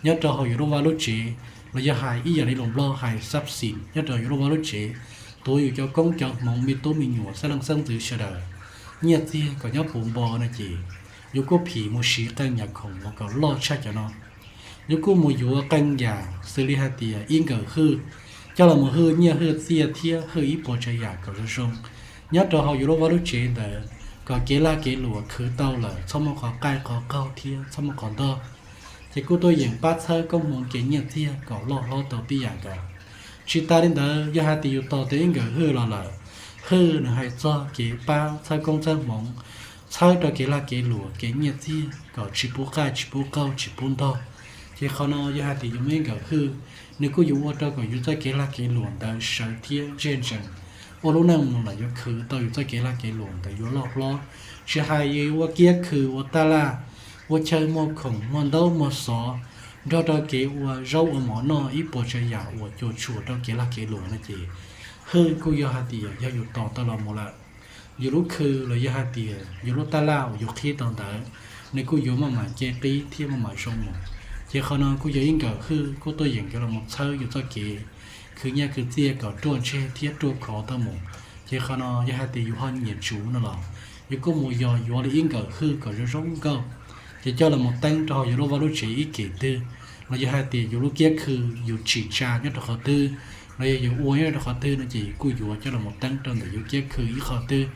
nyob rau hauv yus lub vaj lub tsev, los yog hais ib yam li lus Nplog hais xab xim nyob rau yus lub vaj lub tsev, tuav yus cov koob cov hmoov me tub me nyuam xeeb leej xeeb ntxwv sawv daws nyiaj txiag kom nyob puv npo no ces, yus kuj phim mus siv qee yam khoom uas kom loj tshaj cov no. Yus kuj mus yuav qee yam xws li hais tias ib nkawm hwj coj los mus hwj nyiaj hwj txiaj thiab hwj ib puas tsav yam kom zoo zoo nyob rau hauv yus lub vaj lub tsev ntawd, kom kev lag kev luam khwv tau lawm txhob muaj qhov qaij qhov qaug thiab txhob muaj qhov ntog. Ces kuj tuaj yeem pab txhawb koob hmoov kev nyiaj txiag kom loj hlob tau tib yam nkaus. Tsis tas li ntawd, yog hais tias yus tos tau ib nkawm hwj los lawm, hwj nws hais txog kev pab txhawb koob txhawb hmoov, txhawb rau kev lag kev luam kev nyiaj txiag kom tsis pub qaij tsis pub qaug tsis pub ntog. Ces qhov no yog hais tias yus muaj ib nkawm hwj, nws kuj yuav ua rau kom yus txoj kev lag kev luam ntawd sawv thiab ntsej ntsees, ua lub neej mus los yuav khwv tau yus txoj kev lag kev luam ntawd yuav loj hlob. Tsis hais yus ua kiab khw ua taj laj, ua chaw muag khoom muag ntaub muag xov, nrog rau kev ua zaub ua mov noj ib puas tsav yam uas cuam tshuam rau kev lag kev luam no ces, hwj kuj yog hais tias yog yus tos tau los mus lawm, yus lub khw los yog hais tias yus lub taj laj uas yus qhib tau ntawd, nws kuj yuav maj mam nce qib thiab maj mam zoo mus. Ces qhov no kuj yog ib nkawm hwj kuj tuaj yeem yuav los mus txhawb yus txoj kev khwv nyiaj khwv txiaj kom ruaj ntseg thiab ruaj khov tau mus. Ces qhov no yog hais tias yus ho nyiam tsuv no los, yus kuj mus yos yuav li ib nkawm hwj kom zoo zoo nkauj, ces coj los mus teeb rau hauv yus lub vaj lub tsev ib kem twg, los yog hais tias yus lub kiab khw yus tsim tsa nyob rau qhov twg, los yog yus ua nyob rau qhov twg no ces yus kuj yuav coj los mus teeb rau ntawm yus kiab khw ib qho twg,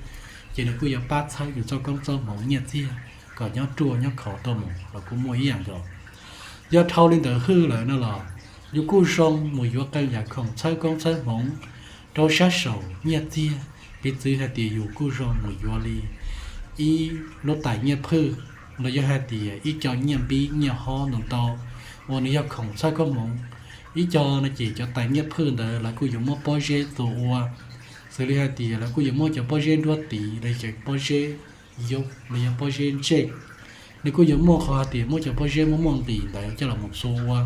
ces nws kuj yuav pab txhawb yus txoj koob txoj hmoov nyiaj txiag kom nyob ruaj nyob khov tuaj mus los kuj muaj ib yam nkaus. Yog dhau li ntawd hwj lawm no los yus kuj zoo mus yuav qee yam khoom txhawb koob txhawb hmoov rau sab saum nyiaj txiag. Piv txwv hais tias yus kuj zoo mus yuav li ib lub tais nyiaj phwj los yog hais tias ib co nyiaj npib nyiaj hob ntau ntau uas nws yog khoom txhawb koob hmoov. Ib co no ces cov tais nyiaj phwj ntawd lawv kuj yuav muab pob zeb txua ua, xws li hais tias lawv kuj yuav muab cov pob zeb nruab tiv los yog cov pob zeb yub los yog pob zeb ntsej. Nws kuj yuav muaj qhov hais tias muab cov pob zeb muaj muaj nqis ntawd coj los mus txua ua,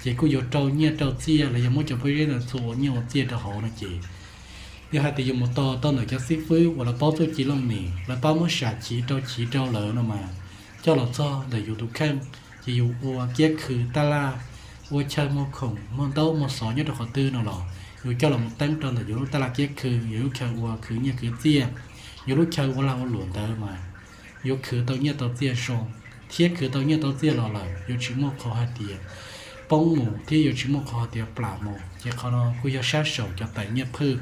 ces kuj yuav rau nyiaj rau txiaj los yog muab cov pob zeb ntawd txua ua nyiaj ua txiaj rau hauv no ces yog hais tias yus mus tos tau ntawm cov xib fwb uas lawv paub txuj ci looj mem, lawv pab muab sam chiv rau chiv rau lawm no mas, coj los txog ntawm yus tus kheej, ces yus ua kiab khw taj laj, ua chaw muag khoom muag ntaub muag xov nyob rau qhov twg no los yus coj los mus teeb rau ntawm yus lub taj laj kiab khw, yus lub chaw ua khwv nyiaj khwv txiaj, yus lub chaw ua lag ua luam ntawd mas yuav khwv tau nyiaj tau txiaj zoo, thiab khwv tau nyiaj tau txiaj los lawm yuav tsis muaj qhov hais tias poob mus thiab yuav tsis muaj qhov hais tias plam mus. Ces qhov no kuj yog sab saum cov tais nyiaj phwj,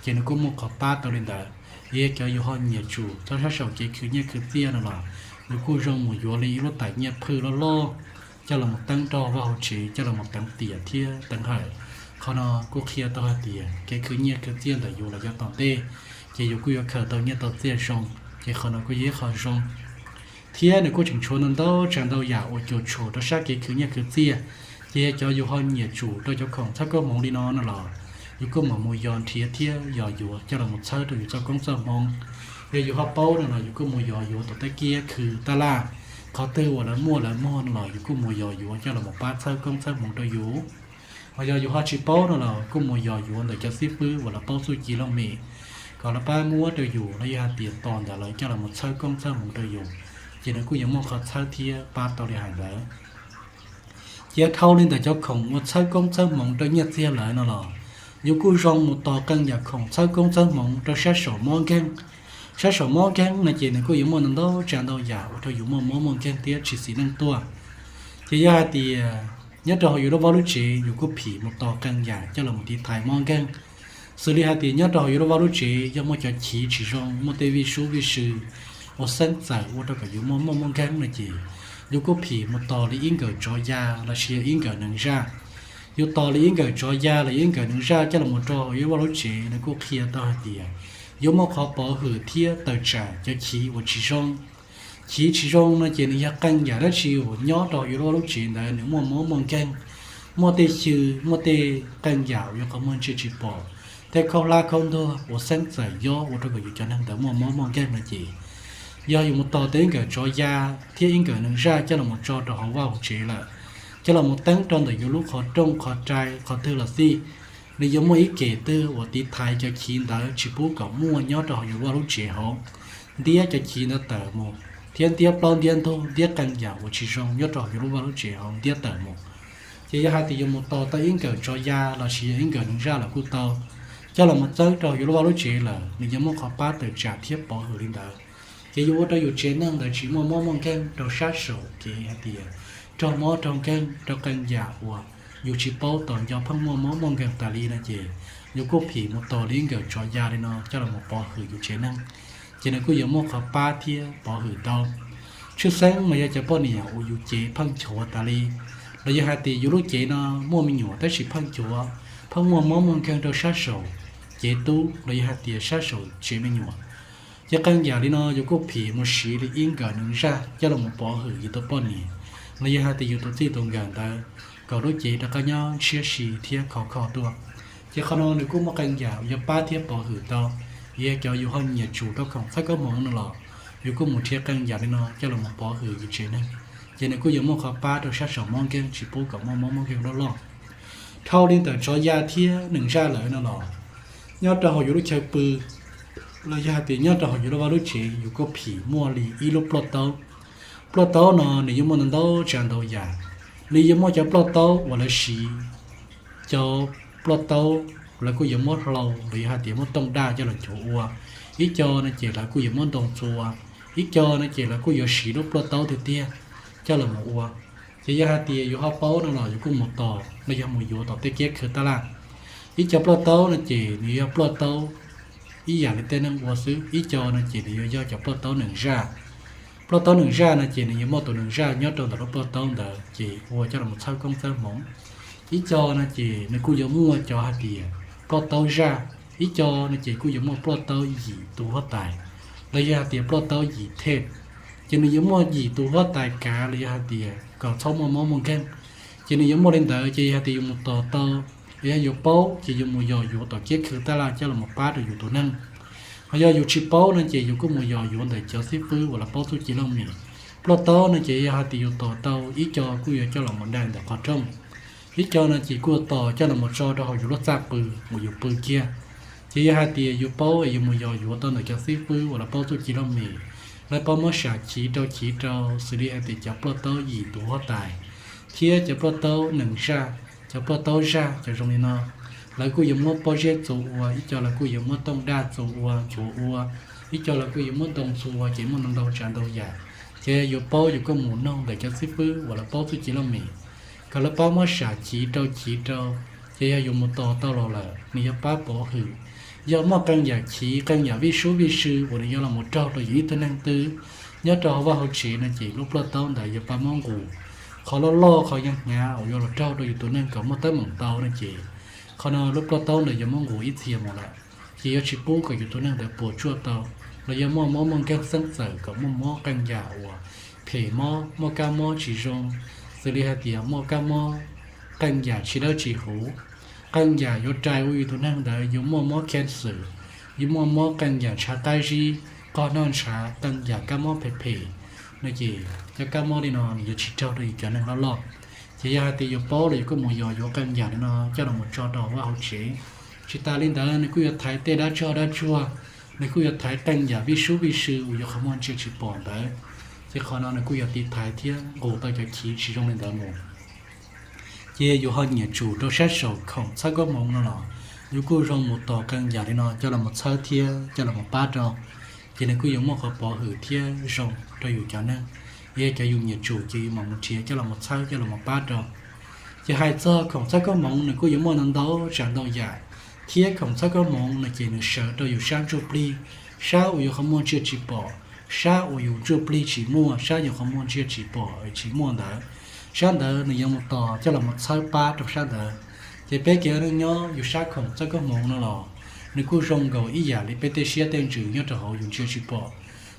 ces nws kuj muaj qhov pab tau li ntawd. Yog cov yus ho nyiam tsum txog sab saum kev khwv nyiaj khwv txiaj no los yus kuj zoo mus yuav li ib lub tais nyiaj phwj loj loj coj los mus teeb rau vaj hauv tsev coj los mus teev tiam thiab teev hawm. Qhov no kuj qhia tau hais tias kev khwv nyiaj khwv txiaj ntawm yus los yav tom ntej, ces yus kuj yuav khaws tau nyiaj tau txiaj zoo, ces qhov no kuj yog ib qho zoo. Thiab nws kuj tseem tshuav ntau ntau tsav ntau yam uas cuam tshuam rau sab kev khwv nyiaj khwv txiaj. Ces yog cov yus ho nyiam tsum rau cov khoom txhawb koob hmoov li no no los yus kuj mam mus yos nrhiav thiab yos yuav coj los mus txhawb rau yus txoj koob txoj hmoov. Yog yus ho paub no los yus kuj mus yos yuav tom tej kiab khw taj laj, qhov twg uas lawv muaj lawv muag no los yus kuj mus yos yuav coj los mus pab txhawb koob txhawb hmoov rau yus. Hos yog yus ho tsis paub no los kuj mus yos yuav ntawm cov xib fwb uas lawv paub txuj ci looj mem, kom lawv pab muab rau yus los yog hais tias tos ntawm lawv coj los mus txhawb koob txhawb hmoov rau yus, ces nws kuj yuav muaj qhov txhawb thiab pab tau li hais ntawd. Cia dhau li ntawm cov khoom uas txhawb koob txhawb hmoov rau nyiaj txiag lawm no los yus kuj zoo mus tos qee yam khoom txhawb koob txhawb hmoov rau sab saum mob nkeeg. Sab saum mob nkeeg no ces nws kuj yuav muaj ntau ntau tsav ntau yam ua rau yus muaj mob muaj nkeeg thiab tsis xis neej tuaj. Ces yog hais tias nyob rau hauv yus lub vaj lub tsev yus kuj phim mus tos qee yam coj los mus tiv thaiv mob nkeeg. Xws li hais tias nyob rau hauv yus lub vaj lub tsev yog muaj cov chiv tsis zoo, muaj tej vij sub vij sw uas xeeb txawm ua rau kom yus muaj mob muaj nkeeg no ces yus kuj phim mus tos li ib nkawm tsov ya los sis yog ib nkawm nees zaj. Yus tos li ib nkawm tsov ya los yog ib nkawm nees zaj coj los mus rau hauv yus lub vaj lub tsev, nws kuj qhia tau hais tias yuav muaj qhov pov hwm thiab tawm tsam cov chiv uas tsis zoo. Chiv tsis zoo no ces nws yog qee yam dab tsi uas nyob rau hauv yus lub vaj lub tsev ntawd nws muaj mob muaj nkeeg, muaj tej xyw, muaj tej qee yam uas yus qhov muag ntsia tsis pom, tej khaub hlab khaub ntuag uas xeeb txawm yob ua rau kom yus cov neeg ntawd muaj mob muaj nkeeg no ces yog yus mus tos tau ib nkawm tsov ya thiab ib nkawm nees zaj coj los mus tso rau hauv vaj hauv tsev lawm, coj los mus teeb rau ntawm yus lub qhov rooj qhov rai qhov twg los xij, nws yuav muaj ib kem twg uas tiv thaiv cov chiv ntawd tsis pub kom muaj nyob rau hauv yus vaj lub tsev hauv, ntiab cov chiv ntawd tawm mus, thiab ntiab plaub ntiab ntug ntiab qee yam uas tsis zoo nyob rau hauv yus lub vaj lub tsev hauv ntiab tawm mus. Ces yog hais tias yus mus tos tau ib nkawm tsov ya los sis yog ib nkawm nees zaj los kuj tau, coj los mus txeeb rau hauv yus lub vaj lub tsev lawm nws yuav muaj qhov pab tawm tsam thiab pov hwm li ntawd. Ces yuav ua rau yus tsev neeg ntawd tsis muaj mob muaj nkeeg rau sab saum kev hais tias raug mob raug nkeeg rau qee yam uas yus tsis paub tos nco pheej muaj mob muaj nkeeg tas li no ces yus kuj phim mus tos li ib nkawm tsov ya li no coj los mus pov hwm yus tsev neeg, ces nws kuj yuav muaj qhov pab thiab pov hwm tau. Tshwj xeeb mas yog cov poj niam uas yus cev pheej nchuav tas li, los yog hais tias yus lub cev no muaj me nyuam tab sis pheej nchuav, pheej muaj mob muaj nkeeg rau sab saum cev tub los yog hais tias sab saum tsev me nyuam. Ces qee yam li no yus kuj phim mus siv li ib nkawm nees zaj coj los mus pov hwm yus tus poj niam los yog hais tias yus tus txij tus nkawm ntawd, kom lub cev rov qab nyob ntshiab si thiab khov kho tuaj. Ces qhov no nws kuj muaj qee yam uas yuav pab thiab pov hwm tau. Yog cov yus ho nyiam tsum rau khoom txhawb koob hmoov no los yus kuj mus nrhiav qee yam li no coj los mus pov hwm yus tsev neeg, ces nws kuj yuav muaj qhov pab rau sab saum mob nkeeg tsis pub kom muaj mob muaj nkeeg loj loj. Dhau li ntawm tsov ya thiab nees zaj lawm no los nyob rau hauv yus lub chaw pw los yog hais tias nyob rau hauv yus lub vaj lub tsev yus kuj phim muaj li ib lub ploj taub. Ploj taub no nws yuav muaj ntau ntau tsav ntau yam. Nws yuav muaj cov ploj taub uas lawv siv, cov ploj taub lawv kuj yuav muab hlau los yog hais tias muab tooj daj coj los nchuav ua. Ib co no ces lawv kuj yuav muab ntoo txua, ib co no ces lawv kuj yuav siv lub ploj taub tiag tiag coj los mus ua. Ces yog hais tias yus ho paub no los yus kuj mus tos los yog mus yuav tom tej kiab khw taj laj. Ib co ploj taub no ces nws yog ploj taub ib yam li tej neeg ua xwb, ib co no ces nws yuav yog cov ploj taub nees zaj. Ploj taub nees zaj no ces nws yuav muaj tus nees zaj nyob rau ntawm lub ploj taub ntawd ces ua coj los txhawb koob txhawb hmoov. Ib co no ces nws kuj yuav muaj cov hais tias ploj taub zaj, ib co no ces kuj yuav muaj ploj taub yim tus huab tais, los yog hais tias ploj taub yim thej. Ces nws yuav muaj yim tus huab tais kav los yog hais tias kom txhob muaj mob muaj nkeeg. Ces nws yuav muaj li ntawd ces yog hais tias yus mus tos tau, los yog yuav paub ces yus mus yos yuav tom kiab khw taj laj coj los pab rau yus tus neeg. Ho yog yus tsis paub no ces yus kuj mus yos yuav ntawm cov xib fwb uas lawv paub txuj ci looj mem. Ploj taub no ces yog hais tias yus tos tau ib co kuj yuav coj los mus dai ntawm qhov rooj, ib co no ces kuj tos coj los mus tso rau hauv yus lub txaj pw uas yus pw kiag. Ces yog hais tias yus paub es yus mus yos yuav tau ntawm cov xib fwb uas lawv paub txuj ci looj mem, lawv paub muab sam chiv rau chiv rau xws li hais tias cov ploj taub yim tus huab tais thiab cov ploj taub nees zaj, cov ploj taub zaj cov zoo li no. Lawv kuj yuav muab pob zeb txuas ua, ib co lawv kuj yuav muab tooj daj txuas ua nchuav ua, ib co lawv kuj yuav muab ntoo txuas ua ces muaj ntau ntau tsav ntau yam. Ces yus paub yus kuj mus noog ntawm cov xib fwb uas lawv paub txuj ci looj mem kom lawv pab muab sam chiv rau chiv rau. Ces yog yus mus tos tau los lawm nws yuav pab pov hwm. Yog muaj qee yam chiv qee yam vij sub vij sw uas nws yuav los mus raug rau yus ib tug neeg twg nyob rau hauv vaj hauv tsev no ces lub ploj taub ntawd yuav pab muab nqus qhov loj loj qhov yeej hnyav uas yuav los raug rau yus tus neeg kom muaj teeb meem tau no ces qhov no lub ploj taub ntawd yuav muab nqus ib txhia mus lawm. Ces yuav tsis pub kom yus tus neeg ntawd puas tsuaj tau, los yog muaj mob muaj nkeeg xeeb txawm kom muaj mob qee yam uas phem mob, muaj kab mob tsis zoo, xws li hais tias muaj kab mob qee yam tsis dawb tsis huv, qee yam yuav rais ua yus tus neeg ntawd yuav muaj mob cancer, yuav muaj mob qee yam ntshav qab zib, qog noj ntshav, qee yam kab mob phem phem no ces cov kab mob li no nws yuav tsis raug rau yus cov neeg loj loj. Ces yog hais tias yus paub los yus kuj mus yos yuav qee yam li no coj los mus tso rau vaj hauv tsev. Tsis tas li ntawd nws kuj yuav thaiv tej dab tsog dab tsuag, nws kuj yuav thaiv qee yam vij sub vij sw uas yus qhov muag ntsia tsis pom ntawd. Ces qhov no nws kuj yuav tiv thaiv thiab nqus tau cov chiv tsis zoo li ntawd mus. Ces yus ho nyiam tsum rau sab saum khoom txhawb koob hmoov no los yus kuj zoo mus tos qee yam li no coj los mus txhawb thiab coj los mus pab rau. Ces nws kuj yuav muaj qhov pov hwm thiab zoo rau yus cov neeg, yog cov yus nyiam tsum ces yus mam mus nrhiav coj los mus txhawb coj los mus pab rau. Ces hais txog khoom txhawb koob hmoov nws kuj yuav muaj ntau ntau tsav ntau yam, thiab khoom txhawb koob hmoov no ces nws sawv rau yus sab ntsuj plig, sab uas yus qhov muag ntsia tsis pom, sab uas yus ntsuj plig tsis muaj, sab yus qhov muag ntsia tsis pom tsis muaj ntawd, sab ntawd nws yuav mus tos coj los mus txhawb pab rau sab ntawd. Ces peb kev ua neej nyob yus sab khoom txhawb koob hmoov no los nws kuj zoo nkaus ib yam li peb tej siab tej ntsws nyob rau hauv yus ntsia tsis pom.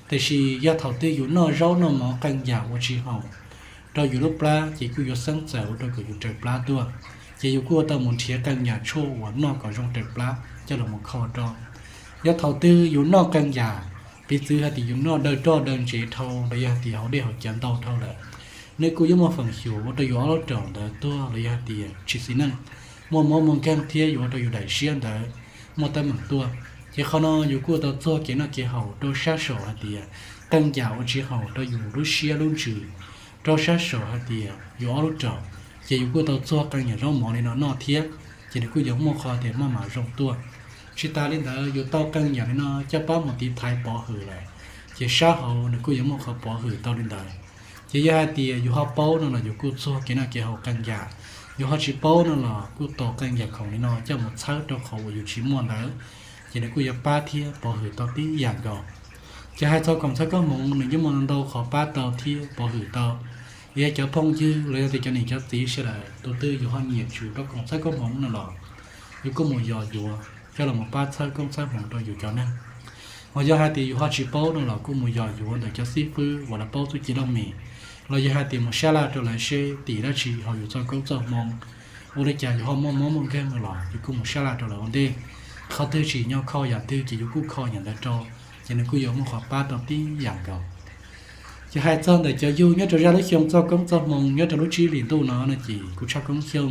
Tiam sis yog thaum twg yus noj zaub noj mov qee yam ua tsis haum rau yus lub plab ces kuj yuav xeeb txawm ua rau kom yus raws plab tuaj. Ces yus kuj ua tau mus nrhiav qee yam tshuaj uas noj kom zoo raws plab coj los mus kho rau. Yog thaum twg yus noj qee yam, piv txwv hais tias yus noj daw roj daw ntsev dhau los yog hais tias haus dej haus cawv ntau dhau lawm, nws kuj yuav muaj feem xyuam ua rau yus ob lub raum ntawd tuag los yog hais tias tsis xis neej, muaj mob muaj nkeeg thiab yuav ua rau yus daim siab ntawd muaj teeb meem tuaj. Ces qhov no yus kuj tau txuag kev noj kev haus rau sab saum hais tias qee yam ua tsis haum rau yus lub siab lub ntsws, rau sab saum hais tias yus ob lub raum. Ces yus kuj tau txuag qee yam zaub mov li no noj thiab, ces nws kuj yuav muaj qhov tias maj mam zoo tuaj. Tsis tas li ntawd yus tau qee yam li no coj pab mus tiv thaiv pov hwm lawm, ces sab hauv nws kuj yuav muaj qhov pov hwm tau li ntawd. Ces yog hais tias yus ho paub no los yus kuj txuag kev noj kev haus qee yam, yus ho tsis paub no los kuj tos qee yam khoom li no coj mus txhawb rau qhov uas yus tsis muaj ntawd, ces nws kuj yuav pab thiab pov hwm tau tib yam nkaus. Ces hais txog khoom txhawb koob hmoov nws yeej muaj ntau qhov pab tau thiab pov hwm tau. Yog cov phooj ywg los yog tias cov niam cov txiv sawv daws tus twg yus ho nyiam tsum rau khoom txhawb koob hmoov no los yus kuj mus yos yuav coj los mus pab txhawb koob txhawb hmoov rau yus cov neeg. Ho yog hais tias yus ho tsis paub no los kuj mus yos yuav ntawm cov xib fwb uas lawv paub txuj ci loj mim, los yog hais tias mus sab laj rau lawv seb tim dab tsi ho yus txoj koob txoj hmoov. Ua li cas yus ho muaj mob muaj nkeeg no los yus kuj mus sab laj rau lawv ua ntej. Qhov twg tsim nyog kho yam twg ces yus kuj kho yam ntawd rau, ces nws kuj yuav muaj qhov pab tau tib yam nkaus. Ces hais txog ntawm cov yug nyob rau zaj lub xyoo txoj koob txoj hmoov nyob rau lub tsib hlis ntuj no no ces kuv tshaj koob xyoo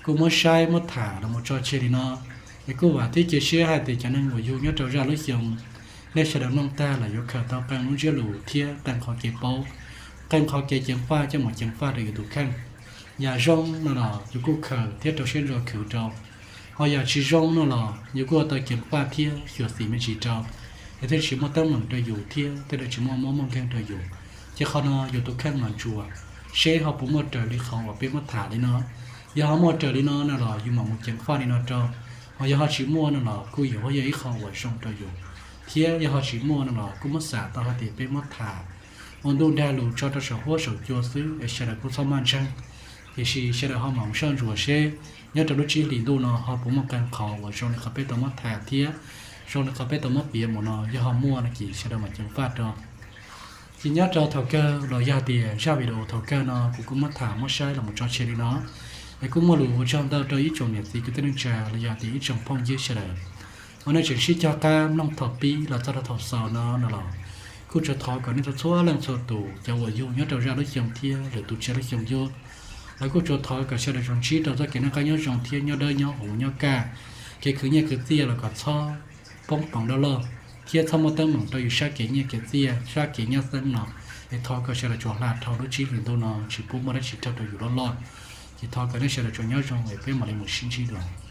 kuj muab saib muab tham los mus tso tseg li no. Es kuj vam thiab cia siab hais tias cov neeg uas yug nyob rau zaj lub xyoo, nej sawv daws mloog tag los yuav khaws tau qee lub ntsiab lus thiab qee qhov kev paub, qee qhov kev ceev faj coj mus ceev faj rau yus tus kheej. Yam zoo no los yus kuj khaws thiab rau siab ntso khwv rau, ho yam tsis zoo no los yus kuj ua tau ceev faj thiab xyuam xim me ntsis rau, es thiaj tsis muaj teeb meem rau yus thiab thiaj li tsis muaj mob muaj nkeeg rau yus. Ces qhov no yus tus kheej mas ntsuas, seb ho puas muaj raws li qhov uas peb muab tham li no. Yog ho muaj raws li no no los yus mam mus ceev faj li no rau, ho yog ho tsis muaj no los kuj yuav yog ib qho uas zoo rau yus, thiab yog ho tsis muaj no los kuj muab xam tau hais tias peb muab tham ua ntuj dag lus tso rau saum huab saum cua xwb es sawv daws kuj txhob maj ntseeg. Tiam sis sawv daws ho mam mus soj ntsuam seb nyob rau lub tsib hlis ntuj no ho puas muaj qee qhov uas zoo li qhov peb tau muab tham thiab zoo li qhov peb tau muab piav mus no, yog ho muaj no ces sawv daws mam ceev faj rau. Ces nyob rau thaum kawg los yog tias zaj video thaum kawg no kuv kuj muab tham muab saib los mus tso tseg li no, es kuj muaj lus ua tsaug ntau rau ib tsoom niam txiv kwv tij neej tsa los yog tias ib tsoom phooj ywg sawv daws uas nej tseem sib cog qab mloog thaum pib los txog rau thaum xaus no no los kuj tsuas thov kom nej txhua txhua leej txhua tus cov uas yug nyob rau zaj lub xyoo thiab lwm tus tseg lub xyoo yug, los kuj tsuas thov kom sawv daws tsuas ntsib rau txoj kev noj qab nyob zoo thiab nyob dawb nyob huv nyob kaj, kev khwv nyiaj khwv txiaj los kom txhob poob poov loj loj, thiab txhob muaj teeb meem rau yus sab kev nyiaj kev txiaj sab kev nyab xeeb no. Es thov kom sawv daws tsuas hla dhau lub tsib hlis ntuj no tsis pub muaj dab tsi raug rau yus loj loj. Ces thov kom nej sawv daws tsuas nyob zoo es peb mam li mus sib ntsib dua.